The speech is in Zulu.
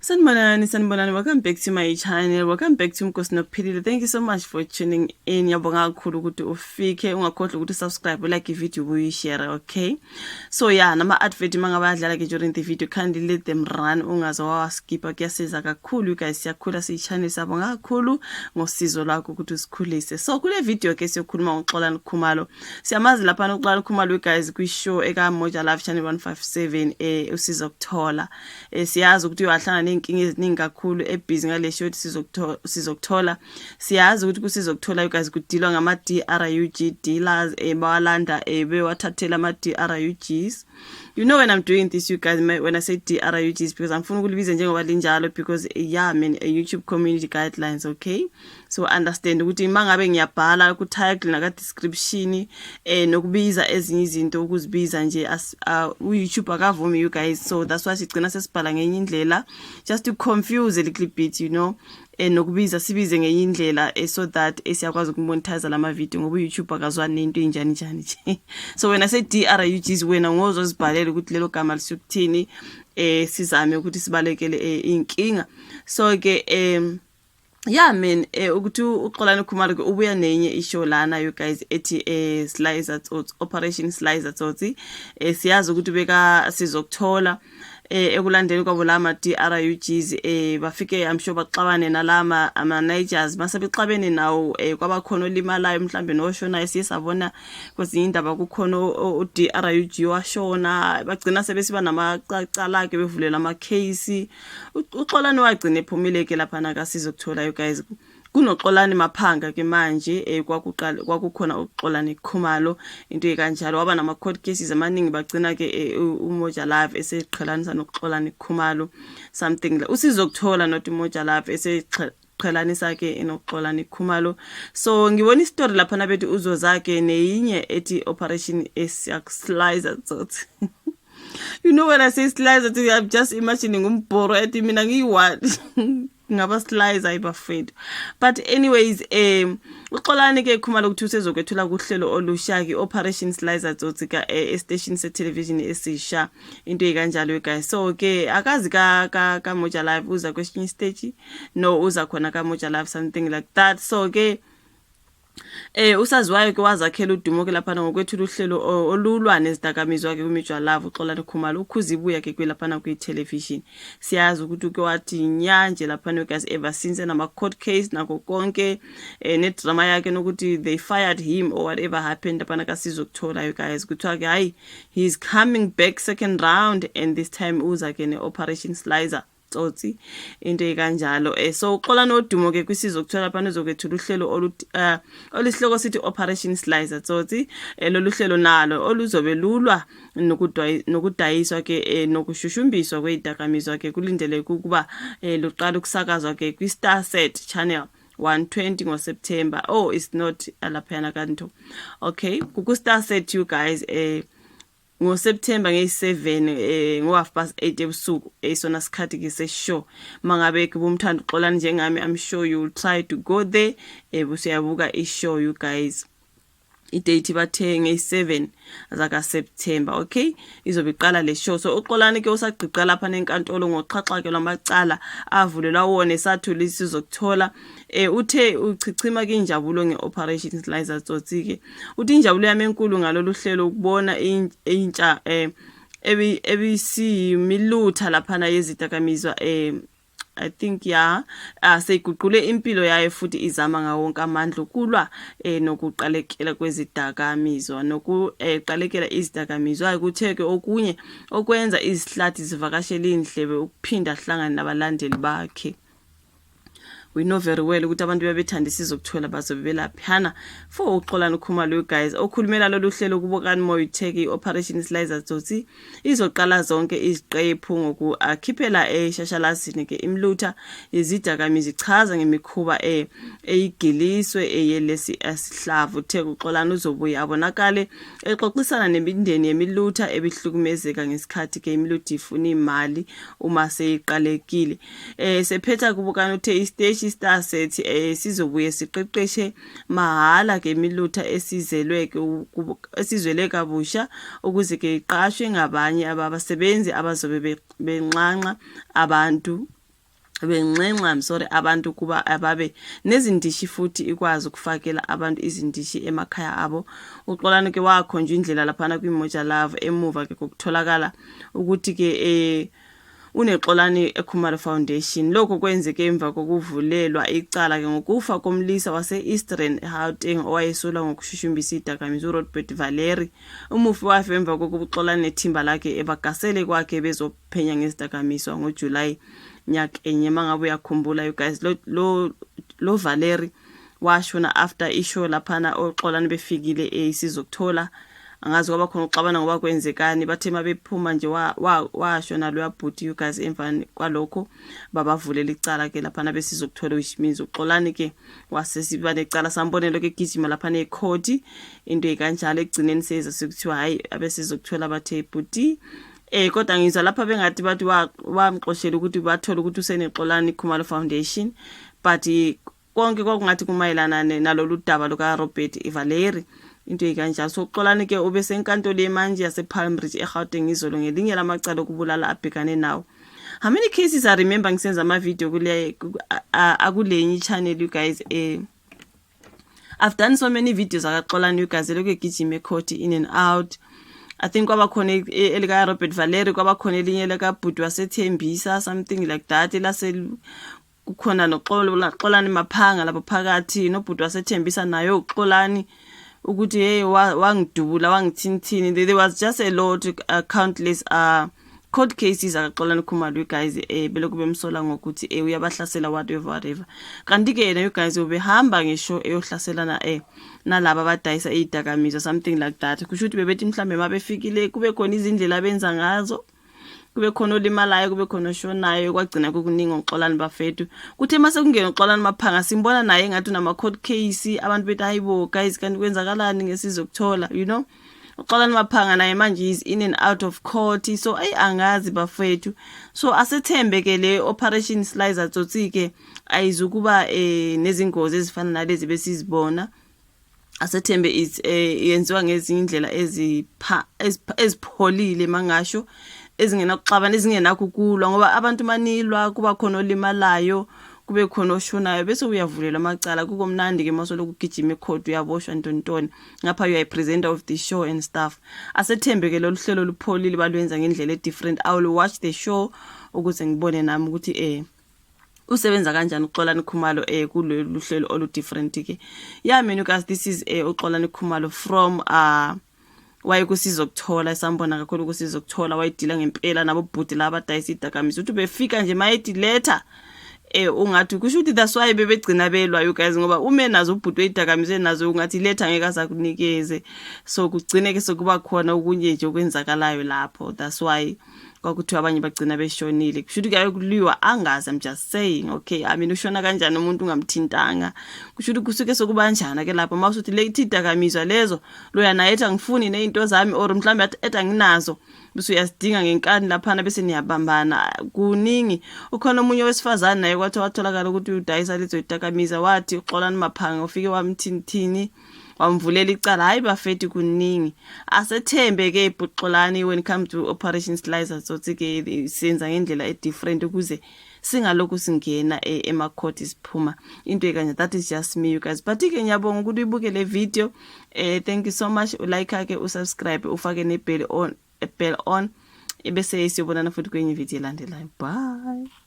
Sanibonani, sanibonani. Welcome back to my channel. Welcome back to Mkosi Nophilile. Thank you so much for tuning in. Ngiyabonga kakhulu ukuthi ufike, ungakhohlwa ukuthi subscribe, like i-video, ubuyi-share, okay? So yeah, nama advert mangabe adlala ke during the video, kindly let them run, ungaze wawaskippa, kuyasiza kakhulu, you guys. Siyakhula siyi-channel, siyabonga kakhulu ngosizo lwakho ukuthi usikhulise. So kule video ke siyokhuluma ngoXolani Khumalo. Siyamazi lapha uXolani Khumalo, you guys, kwi-show eka Moja Love Channel 157, uSizokuthola. Siyazi ukuthi uyahlangana ney'nkinga eziningi kakhulu, ebhizi ngale show ethi Sizokuthola. Siyazi ukuthi kuSizokuthola, you guys, kudilwa ngama-drug dealers, bawalanda, bewathathela ama-drugs. You know, when I'm doing this, you guys, when I say drugs, because angifuna ukulibiza njengoba linjalo, because yeah man, YouTube community guidelines, okay? So understand ukuthi mangabe ngiyabhala ku title naka description, nokubiza ezinye izinto, ukuzibiza nje as u-YouTube akavumi, you guys. So that's why sigcina sesibhala ngenye indlela, just to confuse a little bit, nokubiza sibize ngenye indlela, so that siyakwazi ukumonetize lama video, ngoba uYouTube akazwani nento enjani njani nje. So wena se drugs, wena ngozozibhalela ukuthi lelo gama lisukuthini, sizame ukuthi sibalekele inkinga. So ke yeah man, ukuthi uXolani Khumalo ke ubuya nenye ishow lana, you guys, ethi Slicer Tsotsi, Operation Slicer Tsotsi. Siyazi ukuthi beka Sizokuthola, ekulandeni kwabo lama drugs, bafike, I'm sure, baxabane nalama ama Nigers. Mase bexabene nawo, kwabakhona olimalayo, mhlambe noshonayo. Siye sabona kwezinye indaba kukhona u drug washona, bagcina sebesiba namacala ke, bevulela ama case. UXolani wagcina ephumile ke lapha na kaSizokuthola, you guys. KunoXolani Maphanga ke manje, kwakuqala kwakukhona uXolani Khumalo, into ekanjalo. Waba nama court cases amaningi, bagcina ke uMoja Love eseqhelanisa noXolani Khumalo, something like uSizokuthola, not uMoja Love, eseqhelanisa ke noXolani Khumalo. So ngibona istory lapha nabethi uzoza ke neyinye ethi Operation Slicer Tsotsi. You know, when I say slicer, I'm just imagining umbhoro ethi mina ngiyi-one ngaba slicer ayibafethu. But anyways, uXolani ke Khumalo ukuthi usezokwethula kuhlelo olusha ke, Operation Slicer Tsotsi, ka e-station se-television esisha, into ekanjalo, guys. So ke akazi ka Moja Live, uza kwesinye stage, no, uza khona ka Moja Live, something like that. So ke usaziwayo ke wazakhela udumo ke lapha ngokwethula uhlelo olulwa nezidakamizwa ke kwiMoja Love. UXolani Khumalo ukhuza ibuya ke kwelaphana kwi-television. Siyazi ukuthi uke wathi nyanje lapha, guys, ever since enama court case nako konke, nedrama yakhe nokuthi they fired him or whatever happened lapha kaSizokuthola, you guys. Kuthiwa ke hayi, he's coming back second round, and this time uza ke ne-Operation Slicer Tsotsi, into ekanjalo. So uXola nodumo ke kwiSizokuthola lapha uzokwethula uhlelo olu olisihloko sithi Operation Slicer Tsotsi. Lolu hlelo nalo oluzobe lulwa nokudayiswa ke nokushushumbiswa kwezidakamizwa ke, kulindeleke ukuba luqala ukusakazwa ke kwi-StarSat channel 120 ngoSeptember. Oh, it's not laphayana kanto, okay, kuku StarSat, you guys, ngoSeptember ngeyi-7, ngo-8:30 ebusuku, esona sikhathi ke seshow. Mangabe ke bomthanda uXolani njengami, I'm sure you will try to go there, busiyabuka ishow, you guys. Idate bathe ngeyi-7 zaka September, okay, izobe iqala le show. So uXolani ke usagqiqa lapha nenkantolo ngoxhaxha ke lwamacala avulelwa wona esathula iSizokuthola. Uthe uchichima ke injabulo ngeOperation Slicer Tsotsi ke. Uthi injabulo yami enkulu ngalolu hlelo ukubona intsha ebisiyimilutha laphana yezidakamizwa, I think, yeah, seyiguqule impilo yayo futhi izama ngawo wonke amandla ukulwa nokuqalekela kwezidakamizwa, nokuqalekela izidakamizwa. Kuthe ke okunye okwenza izihlathi zivakashele indlebe ukuphinda hlangana nabalandeli bakhe. We know very well ukuthi abantu bebethanda iSizokuthola bazobe belaphana for uXolani Khumalo, you guys. Okhulumela lolu hlelo kuBokani Moyo Tech, i-Operation Slicer Tsotsi izoqala zonke iziqephu ngokukhiphela eshashalazini ke imilutha yezidakamizwa, ichaza ngemikhuba eyigiliswe eyelesi esihlavu. Uthe uXolani uzobuye abonakale exoxisana nemindeni yemilutha ebihlukumezeka ngesikhathi ke imilutha ifuna imali uma seyiqalekile. Sephetha kuBukani, uthe isiteshi StarSat sizobuye siqeqeshe mahala ke imilutha esizelwe ke esizwele kabusha ukuze ke iqashwe ngabanye abasebenzi abazobe benxanxa abantu. Benxenxa, I'm sorry, abantu kuba ababe nezindishi futhi ikwazi ukufakela abantu izindishi emakhaya abo. UXolani ke wakhonjwa indlela laphana kwiMoja Love emuva ke kokutholakala ukuthi ke uneXolani eKhumalo Foundation. Lokho kwenzeke emva kokuvulelwa icala ke ngokufa komlisa wase-Eastern Gauteng owayesolwa ngokushushumbisa idakamizwa uRobert Valeri. Umufi wafa emva kokuba uXolani nethimba lakhe ebagasele kwakhe bezophenya ngezidakamizwa ngoJulayi nyakenye. Mangabe uyakhumbula, you guys, lo Valeri washona after ishow laphana oXolani befikile eSizokuthola. Angazi kwaba khona ukuxabana ngoba kwenzekani, bathe mabephuma nje washona loya bhuti, you guys. Emva kwalokho babavulela icala ke laphana beSizokuthola, which means uXolani ke wasesiba necala. Sambonelo ke gijima laphana ekhoti, into ekanjalo. Ekugcineni seza sekuthiwa hayi, abeSizokuthola bathe bhuti kodwa ngizwa lapha bengathi bathi wamxoshela ukuthi bathola ukuthi useneXolani Khumalo Foundation, but konke kwakungathi kumayelana nalolu daba luka Robert Valeri, into ekanjalo. So uXolani ke ube senkantolo yemanje yasePalm Ridge eGauteng izolo ngelinye lamacala okubulala abhekane nawo. How many cases? I remember ngisenza ama video kule akulenye channel, you guys. I've done so many videos akaXolani, you guys, elokhu egijima ecourt, in and out. I think kwaba khona elika Robert Valeri, kwaba khona elinye lika bhuti waseThembisa, something like that, lase kukhona noxolo Xolani Maphanga lapho phakathi nobhuti waseThembisa nayo uXolani ukuthi hey, wangidubula, wangithinthini. There was just a lot, countless court cases akaXolani Khumalo, you guys, belokhu bemsola ngokuthi uyabahlasela, whatever whatever. Kanti ke yena, you guys, ubehamba ngisho eyohlaselana nalaba abadayisa izidakamizwa, something like that. Kusho ukuthi bebethi mhlambe mabefikile kube khona izindlela abenza ngazo, kube khona olimalayo, kube khona oshonayo. Kwagcina kukuningi ngoXolani bafethu. Kuthe mase kungena uXolani Maphanga, simbona naye engathi unama-court case. Abantu bethi, "Hayibo guys, kanti kwenzakalani ngeSizokuthola?" UXolani Maphanga naye manje is in and out of court, so ayi, angazi bafethu. So asethembe ke le Operation Slicer Tsotsi ke ayizukuba nezingozi ezifana nalezi besizibona. Asethembe is yenziwa ngezinye indlela ezipha ezipholile mangasho, ezingenakuxabana, ezingenakho ukulwa, ngoba abantu manilwa kuba khona olimalayo, kube khona oshonayo, bese uyavulelwa amacala. Kukomnandi ke masolokhu ugijima ecourt, uyaboshwa, ntontoni, ngapha you are a presenter of the show and stuff. Asethembe ke lolu hlelo lupholile, balwenza ngendlela e-different. I will watch the show ukuze ngibone nami ukuthi usebenza kanjani uXolani Khumalo kulolu hlelo olu different ke. Yeah man, you guys, this is uXolani Khumalo from wayekusizokuthola. Sambona kakhulu kuSizokuthola, wayedila ngempela nabo bhuti laba abadayisa idakamizwa, ukuthi befika nje mayethi letha ungathi kusho ukuthi that's why bebegcina belwa, you guys, ngoba ume nazo ubhuti weyidakamizwa nazo, ungathi letha ngeke azakunikeze. So kugcine ke sekuba khona okunye nje okwenzakalayo lapho. That's why kwakuthiwa abanye bagcina beshonile. Kusho ukuthi kuyaye kuliwa, angazi, I'm just saying, okay? I mean, ushona kanjani umuntu ungamthintanga? Kusho ukuthi kusuke sokubanjana ke lapho mawusuthi le idakamizwa lezo, loya naye ethi angifuni nezinto zami, or mhlawumbe ethi anginazo, bese uyasidinga ngenkani laphana, bese niyabambana. Kuningi. Ukhona omunye wesifazane naye kwathi watholakala ukuthi udayisa lezo idakamizwa, wathi uXolani Maphanga ufike wamthinthini, wamvulela icala. Hayi bafethu, kuningi. Asethembe ke buXolani when it comes to Operation Slicer Tsotsi ke senza ngendlela e-different ukuze singalokhu singena emakhoti, siphuma, into ekanje. That is just me, you guys, but ke ngiyabonga ukuthi uyibuke le video. Thank you so much. Ulike ke, usubscribe, ufake ne bell on, bell on, ebese siyobonana futhi kwenye video elandelayo. Bye.